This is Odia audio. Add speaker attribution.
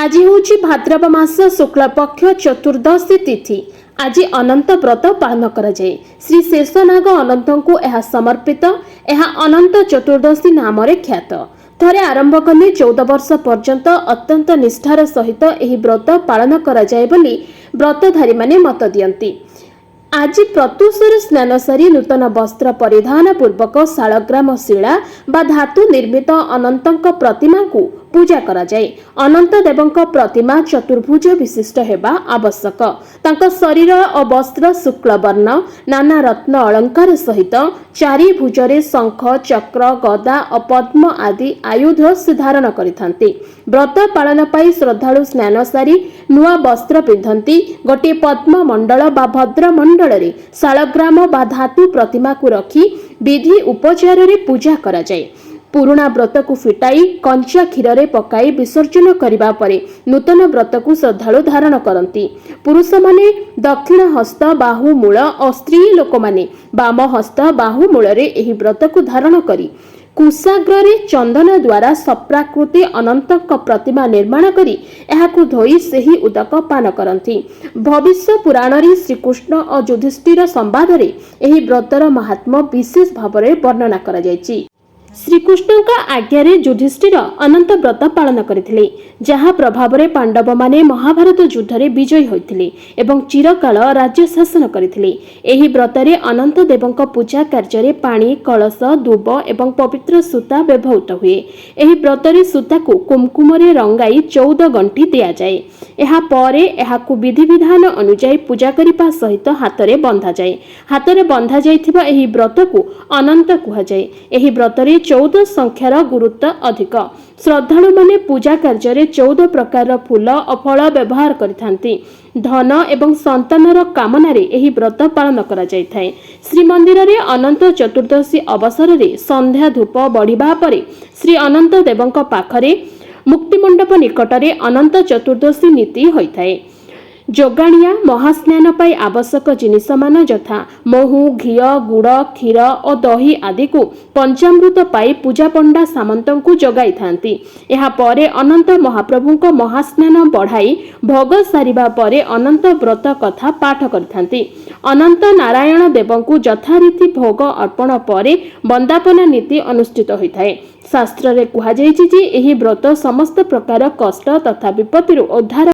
Speaker 1: ଆଜି ହେଉଛି ଭାଦ୍ରବ ମାସ ଶୁକ୍ଳପକ୍ଷ ଚତୁର୍ଦ୍ଦଶୀ ତିଥି। ଆଜି ଅନନ୍ତ ବ୍ରତ ପାଳନ କରାଯାଏ। ଶ୍ରୀ ଶେଷନାଗ ଅନନ୍ତଙ୍କୁ ଏହା ସମର୍ପିତ। ଏହା ଅନନ୍ତ ଚତୁର୍ଦ୍ଦଶୀ ନାମରେ ଖ୍ୟାତ। ଥରେ ଆରମ୍ଭ କଲେ 14 ବର୍ଷ ପର୍ଯ୍ୟନ୍ତ ଅତ୍ୟନ୍ତ ନିଷ୍ଠାର ସହିତ ଏହି ବ୍ରତ ପାଳନ କରାଯାଏ ବୋଲି ବ୍ରତଧାରୀମାନେ ମତ ଦିଅନ୍ତି। ଆଜି ପ୍ରତ୍ୟୁଷରୁ ସ୍ନାନ ସାରି ନୂତନ ବସ୍ତ୍ର ପରିଧାନ ପୂର୍ବକ ଶାଳଗ୍ରାମ ଶିଳା ବା ଧାତୁ ନିର୍ମିତ ଅନନ୍ତଙ୍କ ପ୍ରତିମାଙ୍କୁ ପୂଜା କରାଯାଏ। ଅନନ୍ତ ଦେବଙ୍କ ପ୍ରତିମା ଚତୁର୍ଭୁଜ ବିଶିଷ୍ଟ ହେବା ଆବଶ୍ୟକ। ତାଙ୍କ ଶରୀର ଓ ବସ୍ତ୍ର ଶୁକ୍ଳ ବର୍ଣ୍ଣ, ନାନା ରତ୍ନ ଅଳଙ୍କାର ସହିତ ଚାରି ଭୁଜରେ ଶଙ୍ଖ, ଚକ୍ର, ଗଦା ଓ ପଦ୍ମ ଆଦି ଆୟୁଧ ସେ ଧାରଣ କରିଥାନ୍ତି। ବ୍ରତ ପାଳନ ପାଇଁ ଶ୍ରଦ୍ଧାଳୁ ସ୍ନାନ ସାରି ନୂଆ ବସ୍ତ୍ର ପିନ୍ଧନ୍ତି। ଗୋଟିଏ ପଦ୍ମ ମଣ୍ଡଳ ବା ଭଦ୍ର ମଣ୍ଡଳରେ ଶାଳଗ୍ରାମ ବା ଧାତୁ ପ୍ରତିମାକୁ ରଖି ବିଧି ଉପଚାରରେ ପୂଜା କରାଯାଏ। ପୁରୁଣା ବ୍ରତକୁ ଫିଟାଇ କଞ୍ଚା କ୍ଷୀରରେ ପକାଇ ବିସର୍ଜନ କରିବା ପରେ ନୂତନ ବ୍ରତକୁ ଶ୍ରଦ୍ଧାଳୁ ଧାରଣ କରନ୍ତି। ପୁରୁଷମାନେ ଦକ୍ଷିଣ ହସ୍ତ ବାହୁ ମୂଳ ଓ ସ୍ତ୍ରୀ ଲୋକମାନେ ବାମ ହସ୍ତ ବାହୁ ମୂଳରେ ଏହି ବ୍ରତକୁ ଧାରଣ କରି କୁଶାଗ୍ରରେ ଚନ୍ଦନ ଦ୍ୱାରା ସର୍ପାକୃତି ଅନନ୍ତଙ୍କ ପ୍ରତିମା ନିର୍ମାଣ କରି ଏହାକୁ ଧୋଇ ସେହି ଉଦକ ପାନ କରନ୍ତି। ଭବିଷ୍ୟ ପୁରାଣରେ ଶ୍ରୀକୃଷ୍ଣ ଓ ଯୁଧିଷ୍ଠିର ସମ୍ବାଦରେ ଏହି ବ୍ରତର ମହାତ୍ମ୍ୟ ବିଶେଷ ଭାବରେ ବର୍ଣ୍ଣନା କରାଯାଇଛି। ଶ୍ରୀକୃଷ୍ଣଙ୍କ ଆଜ୍ଞାରେ ଯୁଧିଷ୍ଠିର ଅନନ୍ତ ବ୍ରତ ପାଳନ କରିଥିଲେ, ଯାହା ପ୍ରଭାବରେ ପାଣ୍ଡବମାନେ ମହାଭାରତ ଯୁଦ୍ଧରେ ବିଜୟୀ ହୋଇଥିଲେ ଏବଂ ଚିରକାଳ ରାଜ୍ୟ ଶାସନ କରିଥିଲେ। ଏହି ବ୍ରତରେ ଅନନ୍ତ ଦେବଙ୍କ ପୂଜା କାର୍ଯ୍ୟରେ ପାଣି, କଳସ, ଦୁବ ଏବଂ ପବିତ୍ର ସୂତା ବ୍ୟବହୃତ ହୁଏ। ଏହି ବ୍ରତରେ ସୂତାକୁ କୁମକୁମରେ ରଙ୍ଗାଇ 14 ଗଣ୍ଠି ଦିଆଯାଏ। ଏହା ପରେ ଏହାକୁ ବିଧିବିଧାନ ଅନୁଯାୟୀ ପୂଜା କରିବା ସହିତ ହାତରେ ବନ୍ଧାଯାଏ। ହାତରେ ବନ୍ଧା ଯାଇଥିବା ଏହି ବ୍ରତକୁ ଅନନ୍ତ କୁହାଯାଏ। ଏହି ବ୍ରତରେ 14 ସଂଖ୍ୟାର ଗୁରୁତ୍ୱ ଅଧିକ। ଶ୍ରଦ୍ଧାଳୁମାନେ ପୂଜା କାର୍ଯ୍ୟରେ 14 ପ୍ରକାରର ଫୁଲ ଓ ଫଳ ବ୍ୟବହାର କରିଥାନ୍ତି। ଧନ ଏବଂ ସନ୍ତାନର କାମନାରେ ଏହି ବ୍ରତ ପାଳନ କରାଯାଇଥାଏ। ଶ୍ରୀମନ୍ଦିରରେ ଅନନ୍ତ ଚତୁର୍ଦ୍ଦଶୀ ଅବସରରେ ସନ୍ଧ୍ୟା ଧୂପ ବଢ଼ିବା ପରେ ଶ୍ରୀ ଅନନ୍ତ ଦେବଙ୍କ ପାଖରେ ମୁକ୍ତିମଣ୍ଡପ ନିକଟରେ ଅନନ୍ତ ଚତୁର୍ଦ୍ଦଶୀ ନୀତି ହୋଇଥାଏ। ଯୋଗାଣିଆ ମହାସ୍ନାନ ପାଇଁ ଆବଶ୍ୟକ ଜିନିଷମାନ ଯଥା ମହୁ, ଘିଅ, ଗୁଡ଼, କ୍ଷୀର ଓ ଦହି ଆଦିକୁ ପଞ୍ଚାମୃତ ପାଇ ପୂଜାପଣ୍ଡା ସାମନ୍ତଙ୍କୁ ଯୋଗାଇଥାନ୍ତି। ଏହାପରେ ଅନନ୍ତ ମହାପ୍ରଭୁଙ୍କ ମହାସ୍ନାନ ବଢ଼ାଇ ଭୋଗ ସାରିବା ପରେ ଅନନ୍ତ ବ୍ରତ କଥା ପାଠ କରିଥାନ୍ତି। ଅନନ୍ତ ନାରାୟଣ ଦେବଙ୍କୁ ଯଥାରୀତି ଭୋଗ ଅର୍ପଣ ପରେ ବନ୍ଦାପନା ନୀତି ଅନୁଷ୍ଠିତ ହୋଇଥାଏ। ଶାସ୍ତ୍ରରେ କୁହାଯାଇଛି ଯେ ଏହି ବ୍ରତ ସମସ୍ତ ପ୍ରକାର କଷ୍ଟ ତଥା ବିପତ୍ତିରୁ ଉଦ୍ଧାର